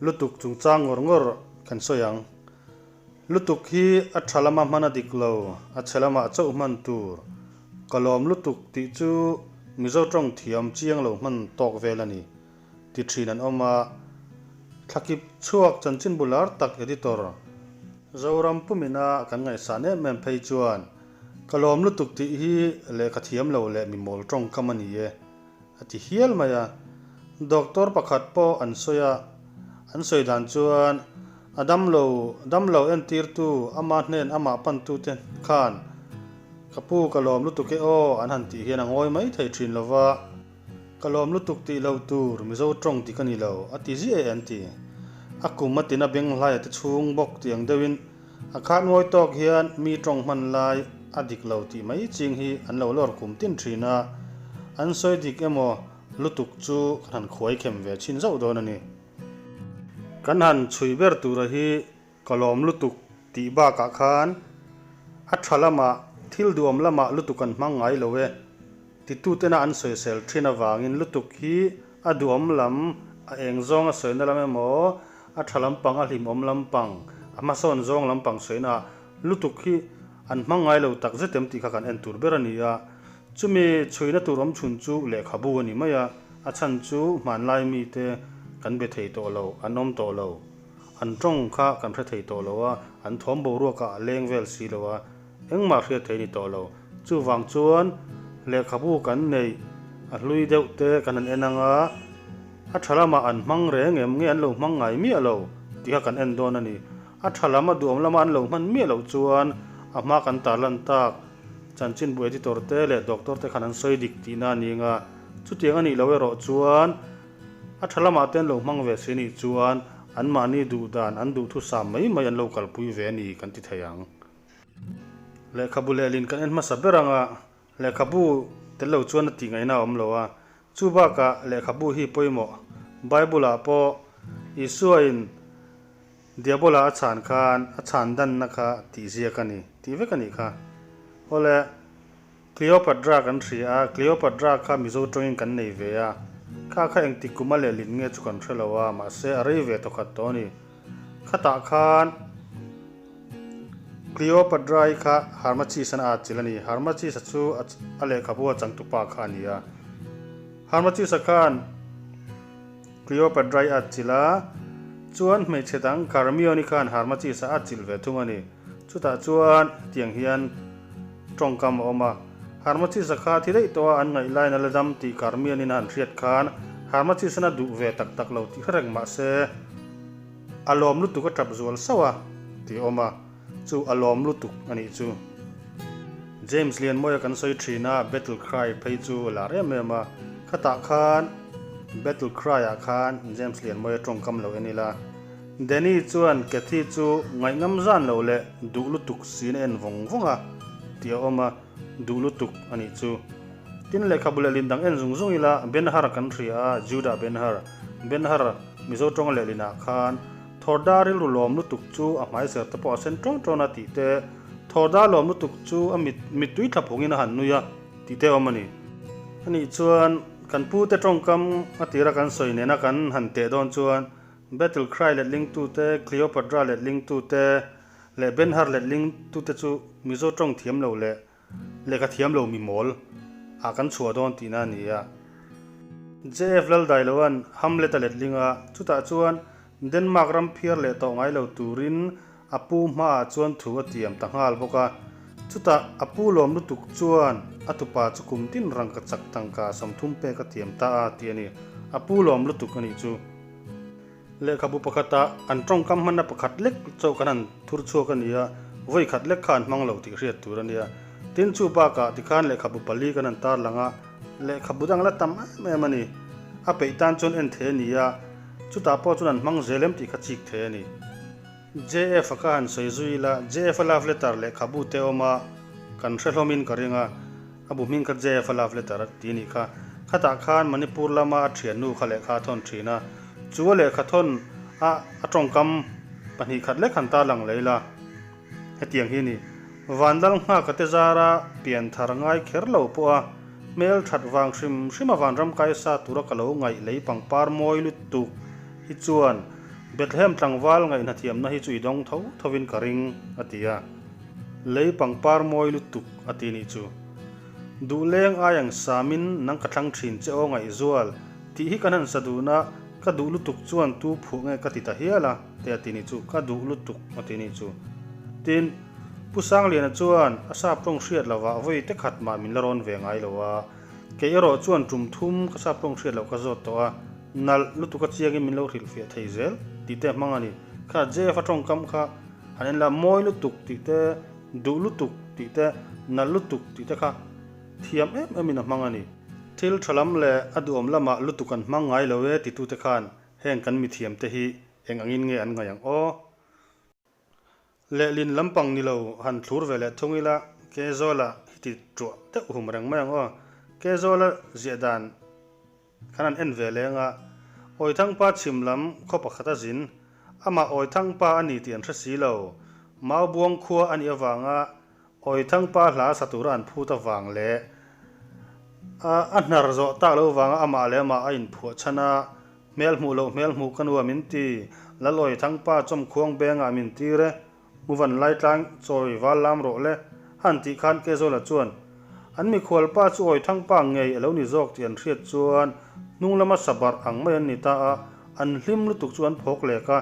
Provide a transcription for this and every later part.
Lutuk chungchang ngawr ngawr kan sawi ang. Lutuk hi a tha lama hman a dik lo, a chhe lamah chauh hman tur. Ka lawm lutuk tih chu Mizo tawng thiam chiang lo hman tawk vel a ni. Ti thin an awm a. Thlakip chhuak chanchinbu lar tak editor Zoram pumina kan ngaihsan em em phei chuan ka lawm lutuk tih hi lehkha thiam lo leh mi mawl tawngkam a ni e a ti hial mai a. Doctor pakhat pawh an sawi a, an sawi dan chuan a damlo damlo entirtu ama hnen amah pantute khan ka pu ka lawm lutuk e aw an han tih hian a ngawi mai thei thin lova. Ka lawm lutuk tih lo tur Mizo tawng dik a ni lo, a ti ziah e an ti. A kum a tina beng hlaia te chhung bawk tih ang deuhin a khat ngawi tawk hian mi tawng hman lai a dik lo tih mai ching hi an lo lawr kum tin thin a, an sawi dik emaw lutuk chu kan han khuai khem ve chhin zauh dawn a ni. Kan han chhui ber tura hi Ka lawm lutuk tih bakah khan a tha lamah thil duhawm lamah lutuk an hmang ngai lo e titutena an sawisel thin avangin lutuk hi a duhawm lam a eng zawng a sawina lam emaw a tha lampang a hlimawm lampang a hmasawn zawng lampang sawina ah lutuk hi an hmang ngai lo tak zet em tih kha kan en tur ber a ni a. Chumi chhuina tur awm chhun chu lehkhabu a ni mai a, a chhan chu hmanlai mite kan be thei tawh lo, an awm tawh lo. An tawng kha kan hre thei tawh lo a, an thawm boruak ah a leng vel si lo a, engmah hriat thei ni tawh lo. Chuvang chuan lehkhabu kan neih a hlui deuh te kan han en ang a, a tha lamah an hmang reng em nge an lo hmang ngai miah lo tih kha kan en dawn a ni. A tha lam a duhawm lama an lo hman miah loh chuan a hma kan tarlan tak chanchinbu editor te leh doctor te khan an sawi dik tihna a ni ang a, chutiang a nih loh erawh chuan, A tha lamah te an lo hmang ve si nih chuan anmahni duh dan, an duhthusam mai mai an lo kalpui ve a ni kan ti thei ang. Lehkhabu lehlin kan en hmasa ber anga lehkhabu tel lo chuan a tih ngaihna a awm lo a, chu bakah lehkhabu hi pawimawh. Bible-ah pawh Isua-in Diabola a chhan khan a chhan danna kha tih ziak a ni tih vek a nih kha. Awle. Cleopatra kan hria a, Cleopatra kha Mizo tawngin kan nei ve a, kha kha engtik kum a lehlin nge chu kan hre lo a, mahse a rei ve tawkhat tawh a ni. Khatah khan Cleopatra-i kha Harmachis-an a atchilh a ni. Harmachis-a chu a lehkhabu a changtupa kha a ni a. Harmachis-a khan Cleopatra-i a atchilh a, chuan hmeichhe dang Carmione-i khan Harmachis-a atchilh ve thung a ni. Chutah chuan tiang hian tawngkam a awm a, Harmachis-a kha thi daih tawh a an ngaih laiin a la dam tih Karmianin a han hriat khan Harmachis-an a duh ve tak tak lo tih hre reng mah se a lawm lutuk a tap zual sauh a tih a awm a, chu a lawm lutuk a nih chu. James Lianmawia kan sawi thin a, Battle Cry phei chu a lar em em a, khatah khan Battle Cry-ah khan James Lianmawia tawngkam lo en ila, Danny chuan Cathy chu ngaihnam zan lo leh duh lutuk siin a en vawng vawng a tih a awm a, duh lutuk a nih chu. Tin, lehkhabu leh lindang en zung zung ila Ben-Hur kan hria a, Judah Ben-Hur. Ben-Hur Mizo tawnga lehlinah khan Thawrda rilru lawm lutuk chu a hmaiser te pawh a sen ṭawn ṭawn a tih te, Thawrda lawm lutuk chu a mit mittui thla phungin a han nui a tih te a awm a ni. Anih chuan kan pute tawngkam a tira kan sawi nena kan han teh dawn chuan Battle Cry letlingtute, Cleopatra letlingtute leh Ben-Hur letlingtute chu Mizo tawng thiam lo leh lehkha thiam lo mi mawl ah kan chhuah dawn tihna a ni a. JF Laldailoan Hamlet a letling a, chutah chuan Denmark ram phiar leh tawh ngai lo turin a pu hmaah chuan thu a tiam ta nghal bawk a. Chutah a pu lawm lutuk chuan a tupa chu kum tin rangka chak tangka 30 pek a tiam ta a tih a ni. A pu lawm lutuk a nih chu. Lehkhabu pakhata an tawngkam hmanna pakhat lek chauh kan han thur chhuak a ni a, vawi khat lek kha an hmang lo tih hriat tur a nia. Tin, chu bakah tikhan lehkhabu pali kan han tarlang a, lehkhabu dang la tam em em a ni. A peih tan chuan en thei a ni a, chutah pawh chuan an hmang zel em tih kha chik thei a ni. JF-a kha han sawi zui ila, JF-a love letter lehkhabu te awm a, kan hre hlawmin ka ring a, A bu hming kha JF-a love letter a ti a nih kha. Khatah khan Manipur lama a thiannu kha lehkha a thawn thin a. Chu a lehkha thawn a a tawngkam 2 khat lek han tarlang lei la. Hetiang hi a ni. Vandal nghaka te zara pian thar ngai kher lo pawh a hmel that vang hrim hrim a vanram kaisa tura ka lo ngaih lei pangpar mawi lutuk hi chuan Bethlehem tlangval ngaihnathiamna hi chu i dawng tho thovin ka ring, a ti a. Lei pangpar mawi lutuk, a ti nih chu. Duhleng ai ang samin nang ka thlang thin che aw ngaihzual, tih hi kan han sa dun a, ka duh lutuk chuan tu phuah nge ka ti ta hial a, te a ti nih chu, ka duh lutuk, a ti nih chu. Tin, Pu Sangliana chuan a sap tawng hriat lovah vawi te khat mah min la rawn ve ngai lo a, kei erawh chuan tum thum ka sap tawng hriat loh ka zawt tawh a, nalh lutuk a chiangin min lo hrilhfiah thei zel tih te hmang a ni. Kha JF-a tawngkam kha han en la, mawi lutuk tih te, duh lutuk tih te, nalh lutuk tih te kha thiam em emin a hmang a ni. Thil tha lam leh a duhawm lamah lutuk an hmang ngai lo e titute khan heng kan mithiam te hi eng angin nge an ngaih ang aw? Lehlin lampang ni lo han thlur ve leh thung ila Kezawla hi ti tuah deuh hum reng mai ang aw. Kezawla ziah dan khan an en ve leng a, Awithangpa chhim lam khaw pakhat a zin, amah Awithangpa a ni tih an hre si lo. Maubuang khua a nih avanga Awithangpa hla sa tura an phut avang leh a a hnar zawh tak lo vanga amah leh amah a inphuah chhan a, Hmel hmuh loh hmel hmuh ka nuam in ti, Lalawi Thangpa chawmkhuang bengah min tir e, Muvan Laitlang chawi val lam rawh le, han tih khan Kezawla chuan an mikhual pa chu Awi Thangpa ngei a lo ni zawk tih an hriat chuan hnung lama sabarh ang mai an ni ta a, an hlim lutuk chu an phawk lek a.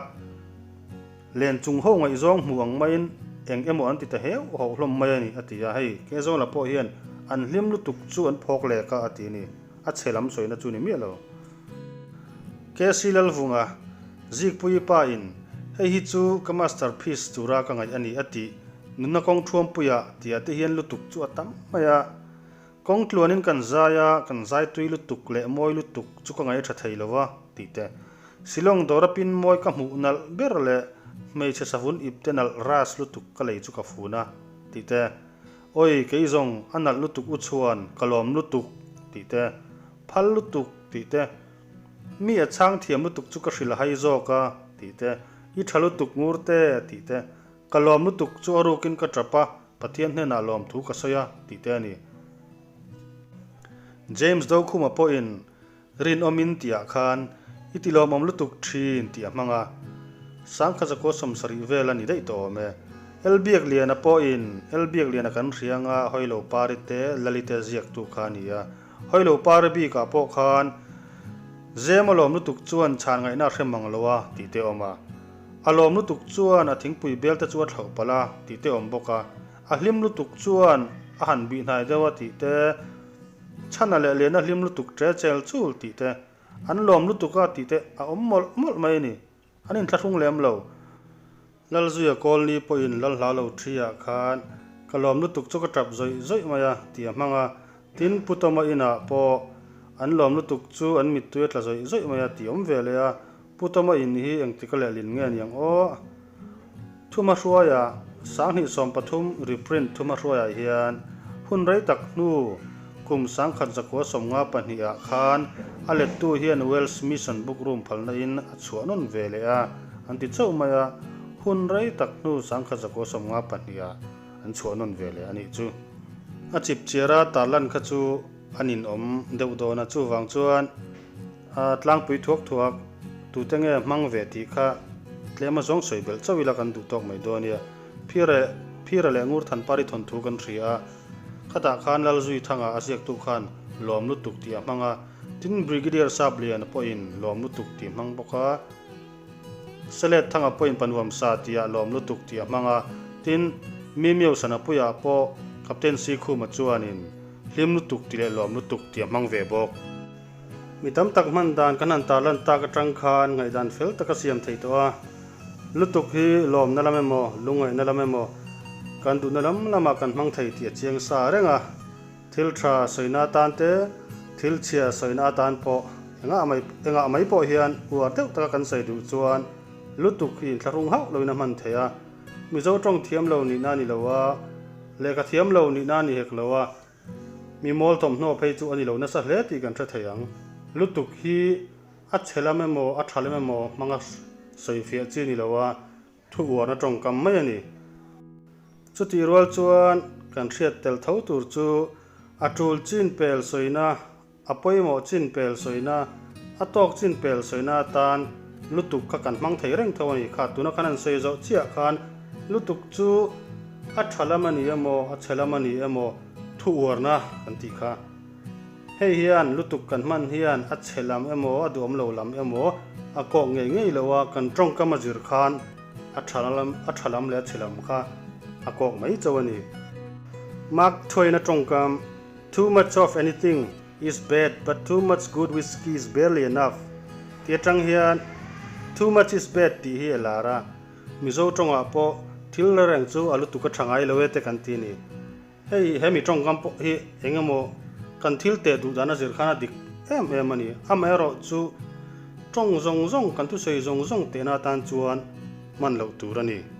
Len chung ho ngaihzawng hmuh ang maiin eng emaw an ti ta heu hauh hlawm mai a ni, a ti a, hei Kezawla pawh hian an hlim lutuk chu an phawk lek a, a ti a ni. A chhe lam sawina chu ni miah lo. KC Lalvunga, Zikpuii pa in, Hei hi chu ka master piece tura ka ngaih a ni a tih, nunna kawng thuampuia tia te hian lutuk chu a tam mai a. Kawng tluanin kan zai a, kan zai tui lutuk leh mawi lutuk chu ka ngaih a tha thei lo a, tih te. Shillong dawra pin mawi ka hmuh nalh ber leh hmeichhe savun ip te nalh ras lutuk ka lei chu ka fun a, tih te. Oi, kei zawng a nalh lutuk u chuan ka lawm lutuk, tih te. Phal lutuk tih te, mi a chhang thiam lutuk chu ka hrilh a hai zawk a tih te, i tha lutuk ngur te tih te, ka lawm lutuk chu a rukin ka tap a, Pathian hnenah lawm thu ka sawi a tih te a ni. James Dokhuma pawhin rinawmin tihah khan i ti lawmawm lutuk thin tih a hmang a, Sangkhazakua 70 vel a ni daih tawh awm e. Elbiakliana pawhin Elbiakliana kan hria anga Hawilo Pari te Lalite ziaktu kha a ni a, Hawilo Pari bikah pawh khan Zem a lawm lutuk chuan chhan ngaihna a hre mang lo a tih te awm a. A lawm lutuk chuan a thingpui bel te chu a thlauh palh a tih te awm bawk a. A hlim lutuk chuan a han bih hnai deuh a tih te, Chhana leh Liana hlim lutuk ṭe chel chul tih te, an lawm lutuk a tih te a awm mawlh mawlh mai a ni. An inthlahrung lem lo. Lalzuia Kawlni pawhin lal hlau lo ṭhi-ah khan ka lawm lutuk chu ka ṭap zawih zawih mai a ti a hmang a. Tin, Pu Tawma inah pawh an lawm lutuk chu an mittui a tla zawih zawih mai a ti awm ve leh a. Pu Tawma in hi engtik a lehlin nge niang aw? Thumahruaia 2013 reprint Thumahruaiah hian hun rei tak hnu kum 1952 ah khan a lettu hian Welsh Mission Book Room phalna in a chhuah nawn ve leh a an ti chauh mai a, hun rei tak hnu 1952 ah an chhuah nawn ve leh a nih chu. A chip chiara tarlan kha chu a ninawm deuh dawn a, chuvang chuan a tlangpui thuak thuak tute nge hmang ve tih kha tlem a zawng sawi belh chauh ila kan duh tawk mai dawn nia. Phira Phira leh Ngurthanpari thawnthu kan hria a, khatah khan Lalzui Thanga a ziaktu khan lawm lutuk tih a hmang a, tin Brigadier Sapliana pawhin lawm lutuk tih hmang bawk a, Selet Thanga pawhin Panuam sa tihah lawm lutuk tih a hmang a, tin Mimio Sanapuiah pawh Captain Sikhuma chuanin hlim lutuk tih leh lawm lutuk tih a hmang ve bawk. Mi tam tak hman dan kan han tarlan tak atang khan ngaihdan fel tak a siam thei tawh a, lutuk hi lawmna lam emaw, lungngaihna lam emaw, kan duhna lam lamah kan hmang thei tih a chiang sa reng a. Thil tha sawina atan te, thil chhia sawina atan pawh engah mai engah mai pawh hian uar deuh taka kan sawi duh chuan lutuk hi inthlahrung hauh loin a hman thei a. Mizo tawng thiam lo nihna a ni lo a, lehkha thiam lo nihna a ni hek lo a, Mi mawl thawmhnaw phei chu a ni lo nasa hle tih kan hre thei ang. Lutuk hi a chhe lam emaw a tha lam emaw hmanga sawifiah chi ni lo a, thu uarna tawngkam mai a ni. Chutih rual chuan kan hriat tel tho tur chu a tul chin pel sawina, a pawimawh chin pel sawina, a tawk chin pel sawina atan. lutuk kha kan hmang thei reng tho a ni kha. Tuna kan han sawi zawh chiah khan lutuk chu a tha lam a ni emaw a chhe lam a ni emaw thu uarna kan tih kha. Hei hian lutuk kan hman hian a chhe lam emaw a duhawm lo lam emaw a kawk ngei ngei lo a, kan tawngkam a zir khan a tha lam a tha lam leh a chhe lam kha a kawk mai chauh a ni. Mark Twain-a tawngkam, Too much of anything is bad but too much good whiskey is barely enough tih atang hian too much is bad tih hi a lar a, Mizo tawngah pawh thil la reng chu a lutuk a tha ngai lo e te kan ti a ni. Hei hemi tawngkam pawh hi eng emaw kan thil teh duh dan a zir khan a dik em em a ni. Amaherawhchu tawng zawng zawng kan thusawi zawng zawng tehna atan chuan hman loh tur a ni.